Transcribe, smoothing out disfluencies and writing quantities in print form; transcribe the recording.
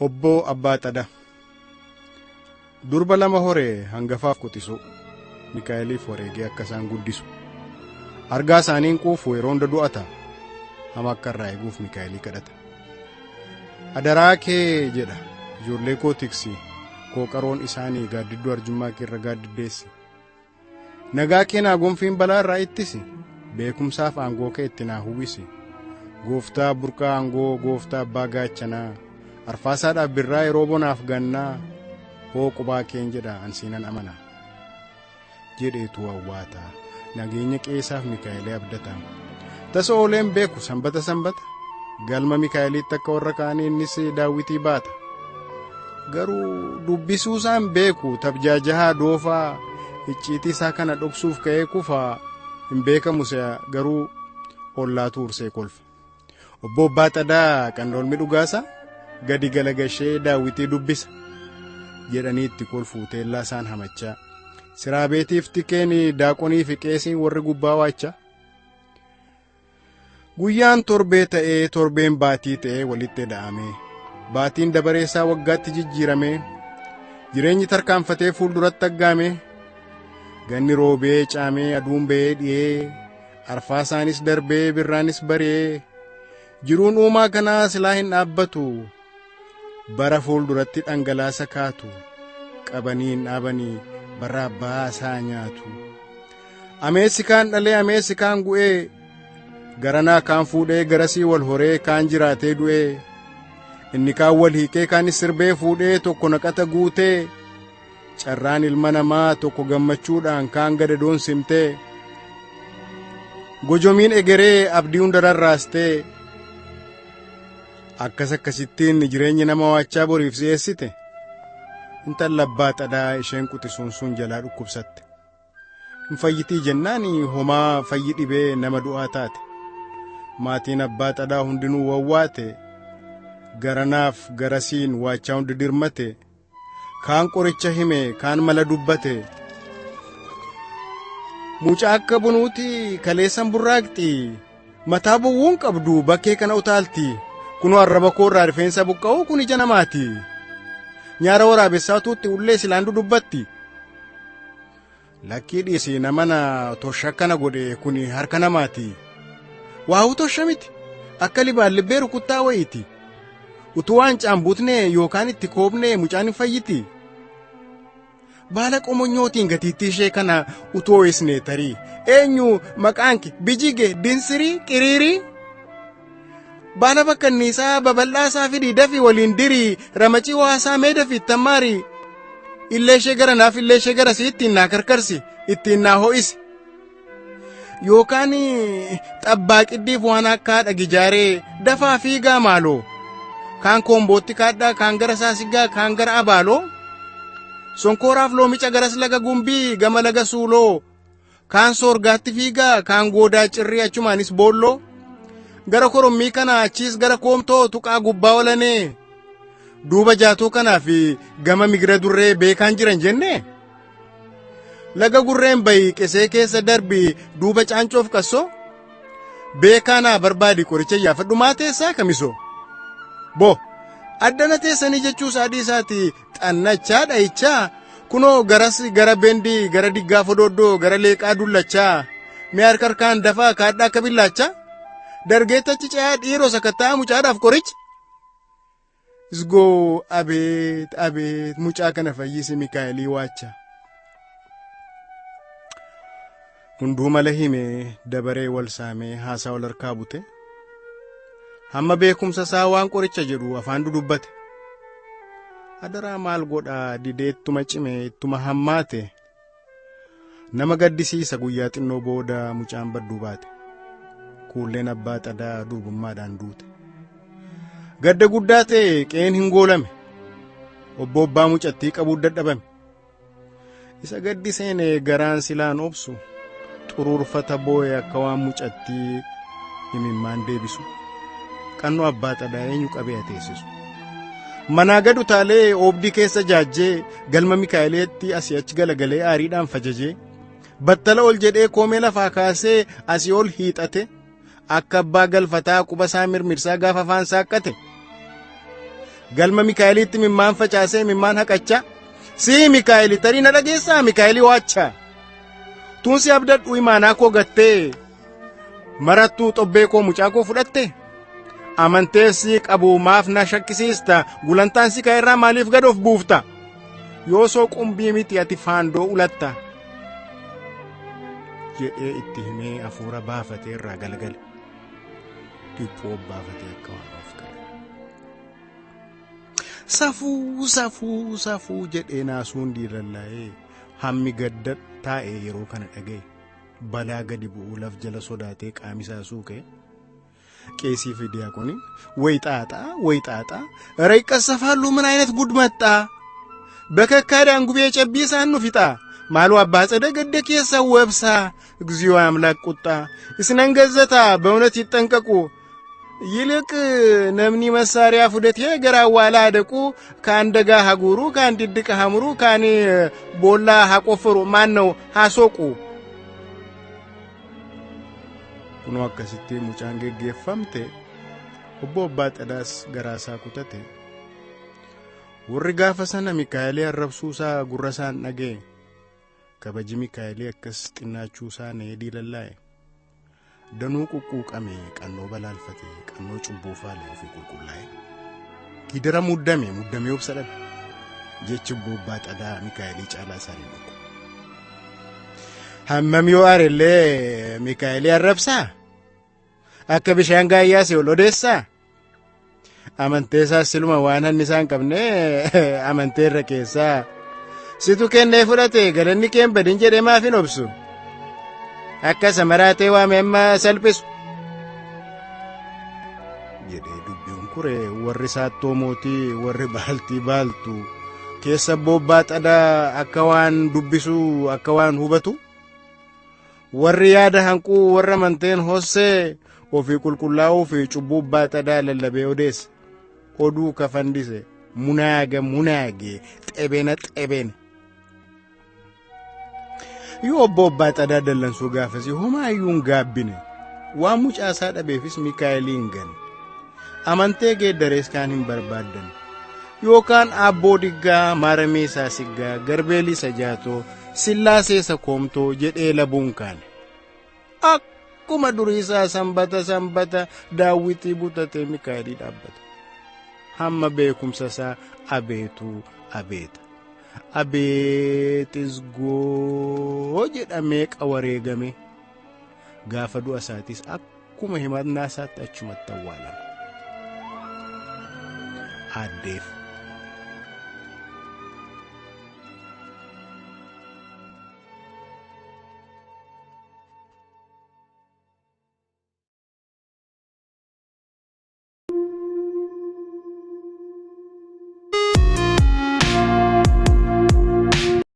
Obboo Abbaa Xadaa. Durba lama horee hangafaaf quxisuu Mikaa'eliif wareegee akka isaan guddisu. Argaa isaaniin quufu yeroo hunda du'ata. Hama akka irraa eeguuf Mikaa'elii kadhata. Adaraa kee jedha ijoollee koo tiksi koo qaroon isaanii gaaddidduu arjummaa kee irra gaaddiddeessi. Nagaa kee naa gonfiin balaa irraa ittisi. Beekumsaaf aangoo kee itti naa huwwisi. Gooftaa burqaa aangoo gooftaa abbaa gaachanaa. Arfaasaadhaaf birraa yeroo bonaaf gannaa. Hoo qubaa keen jedha ansiinan amana. Jedheetu awwaata. Nageenya qeesaaf Mikaa'elee abdata. Tasa ooleen beeku sanbata sanbata. Galma Mikaa'eliitti akka warra kaanii innis daawwitii baata. Garuu dubbisuu isaan beeku tabjaajahaa doofaa icciitii isaa kana dhoksuuf ka'ee kufaa hin beekamu se'a garuu ollaatu ursee kolfa. Obbo Abbaa Xadaa qandoolmi dhugaasa gadi galagashee daawwitii dubbisa jedhanii itti kolfuu teellaa isaan hamachaa. Siraabeetiif tikeen daaqonii fi qeesiin warri gubbaa waachaa. Guyyaan torbee ta'ee torbeen baatii ta'ee walitti da'ame. Baatiin dabareessaa waggaatti jijjiirame. Jireenyi tarkaanfatee fuulduratti aggaame. Ganni roobee caamee aduun ba'ee dhi'ee arfaasaanis darbee birraanis bari'ee jiruun uumaa kanaa silaa hin dhaabbatu. Bara fuulduratti dhangalaasa kaatu qabanii hin dhaabanii bara abbaa isaa nyaatu. Ameessi kaan dhalee ameessi kaan gu'ee garanaa kaan fuudhee garasii wal horee kaan jiraatee du'ee inni kaan wal hiikee kaanis sirbee fuudhee tokko naqata guutee carraan ilma namaa tokko gammachuudhaan kaan gadadoon simtee gojomiin egeree abdii hunda rarraastee akkas akkasittiin jireenya nama waachaa boriif si'eessite intala abbaa xadaa isheen quxisuun sun jalaa dhukkubsatte. Hin fayyitii jennaan homaa fayyi dhibee nama du'aa taate. Maatiin abbaa xadaa hundinuu wawwaate garanaaf garasiin waachaa hundi dirmate kaan qoricha hime kaan mala dubbate. Mucaa akka bunuuti kaleessan burraaqxi mataa bowwuun qabdu bakkee kana utaalti kunoo arraba koo irraa rifeensa buqqa'uu kun ija namaati. Nyaara waraabessaa tuutti ullee silaan dudubbatti. Lakkii dhiisi nama na tosha kana godhe kun harka namaati. Waa'uu tosha miti akka libaallibbee rukuttaa wayiiti. Utuu waan caambuutne yookaan itti koobne mucaan hin fayyiti. Baala qomonyootiin gatiittii ishee kana utuu ho'isne tarii eenyu maqaan kee bijige dinsirii qiriirii. Baala bakkanniisaa babal'aa isaa fidii dafii waliin dirii ramacii waasaa mee dafii ittammaari. Illee ishee gara naaf illee ishee gara sii ittiin naa karkarsi ittiin naa ho'isi. Yookaan xabbaaqiddiif waan akka haadha gijaaree dafaa fiigaa maaloo. Kaan koombootti kaadhaa kaan gara saasigaa kaan gara abaaloo. Sonkooraaf loomica garas laga gumbii gama laga suuloo. Kaan soorgaatti fiigaa kaan goodaa cirrii achumaanis boolloo. Gara korommii kana achiis gara koomtoo tuqaa gubbaa olanee. Duuba jaatuu kanaa fi gama migira durree beekaan jiran jenne. Laga gurreen bayi qesee keessa darbi duuba caancoof qassoo. Beekaa naa barbaadi qoricha yaafadhu maa teessaa kamisoo. Bo addana teessanii jechuu isaa dhiisaati xannachaa dhayichaa kunoo garas gara bendii gara diggaa fodooddoo gara leeqaa dullachaa mi'a harka harkaan dafaa kaadhaa akka billaachaa dargeettachi ce'aa dhiiroo sakatta'aa mucaadhaaf qoricha. Isgoo abeet abeet mucaa kana fayyisi Mikaa'elii waacha. Hunduu mala himee dabaree wal saamee haasaa wal harkaa bute. Hamma beekumsa isaa waan qoricha jedhu afaan dudubbate. Adaraa maal godhaa didee ittuma cime ittuma hammaate. Nama gaddisiisa guyyaa xinnoo booda mucaan badduu baate. Kuulleen abbaa xadaa durbummaadhaan duute. Gadda guddaa ta'e qe'een hin goolame. Obbo abbaa mucattii qabuu dadhabame. Isa gaddi seene garaan silaan obsu xuruurfata boo'e akka waan mucattii imimmaan deebisu. Qannoo abbaa xadaa eenyu qabee ateessisu. Manaa gad utaalee oobdii keessa jaajjee galma Mikaa'eleetti asii achi galagalee aariidhaan fajajee battala ol jedhee koomee lafaa kaasee asii ol hiixate akka abbaa galfataa quba isaa mirmirsaa gaafa afaan saaqqate. Galma Mikaa'eliitti mimmaan facaasee mimmaan haqachaa. Sii Mikaa'eli tarii na dhageessaa Mikaa'elii waachaa. Tuunsi abdadhu imaanaa koo gattee marattuu xobbee koo mucaa koo fudhatte. Amantee si qabu maaf na shakkisiista gulantaan si ka'e irraa maaliif gad of buufta? Yoo soo qumbii miti ati faandoo ulatta. Jedhee itti himee hafuura baafatee irraa galgale. Dhiphoo baafatee akka waan of gale. Safuu safuu safuu jedhee naasuun diilallaa'ee hammi gadda taa'ee yeroo kana dhaga'e balaa gadi bu'uu laf jala sodaatee qaamisaa suuqee. ቄሲ fi ዲያቆኒን ወይ ጣጣ ወይ ጣጣ፣ ኧረ ይቀሰፋሉ። ምን አይነት ጉድ መጣ! በከካዳን ጉቤ ጨቢሳን ፊጣ ማሉ አባ ጸደ ገደ ኬሳ ወብሳ እግዚኦ አምላክ ቁጣ እስነን ገዘታ በእውነት ይጠንቀቁ። ይልቅ ነምኒ መሳሪያ ፉደቴ ገራዋላ አደቁ ከአንደጋ ሀጉሩ ከአንድ ድቅ ሐምሩ ከአኔ ቦላ ሀቆፈሩ ማን ነው ሀሶቁ Kunoo akkasitti mucaan geggeeffamte obbo Abbaa Xadaas garaasaa kutate. Warri gaafa sana Mikaa'elii arrabsuusaa gurra isaan dhaga'e. Kabaji Mikaa'elii akkas xinnaachuusaa na'ee diilallaa'e. Danuu quqquuqame qannoo balaalfate qannoo cubbuu faale ofii qulqullaa'e. Gidira muddame muddamee obsa dhabe. Jechi obbo Abbaa Xadaa Mikaa'elii caalaa isaan hin dhugu. Hammam yoo aarellee Mikaa'elii arrabsaa? Akka bishaan gaayyaa ol odeessaa? Amantee isaas siluma waan hanni isaan qabne amantee irra keessaa. Situ kennee fudhate galanni keen badin jedhee maaf hin obsu? Akka samaraatee waame amma salphisu. Jedhee dubbiin kuree warri saattoo mootii warri baaltii baaltu keessa bobbaa xadaa akka waan dubbisuu akka waan hubatu. Warri yaada hanquu warra amanteen hossee ofii qulqullaa'uu fi cubbuu abbaa xadaa lallabee odeesse. Oduu kafandise munaaga munaage xebeena xebeena. Yoo obbo Abbaa Xadaa dallansuu gaafasii homaayyuu hin gaabbine waan mucaasaa dhabeefis Mikaa'elii hin ganne. Amantee geeddarees kaan hin barbaaddan. Yookaan aabboo diggaa maaramee isaa siggaa garbeelii isa jaatoo sillaasee isa koomtoo jedhee labuun kaane. Akkuma durii isaa sanbata sanbata daawwitii butatee Mikaa'elii dhaabbata. Hamma beekumsa isaa abeetuu abeeta. Abeet isgoo jedhamee qawareegame. Gaafa du'a isaatis akkuma himannaa isaatti achumatti awwaalame. Aaddeef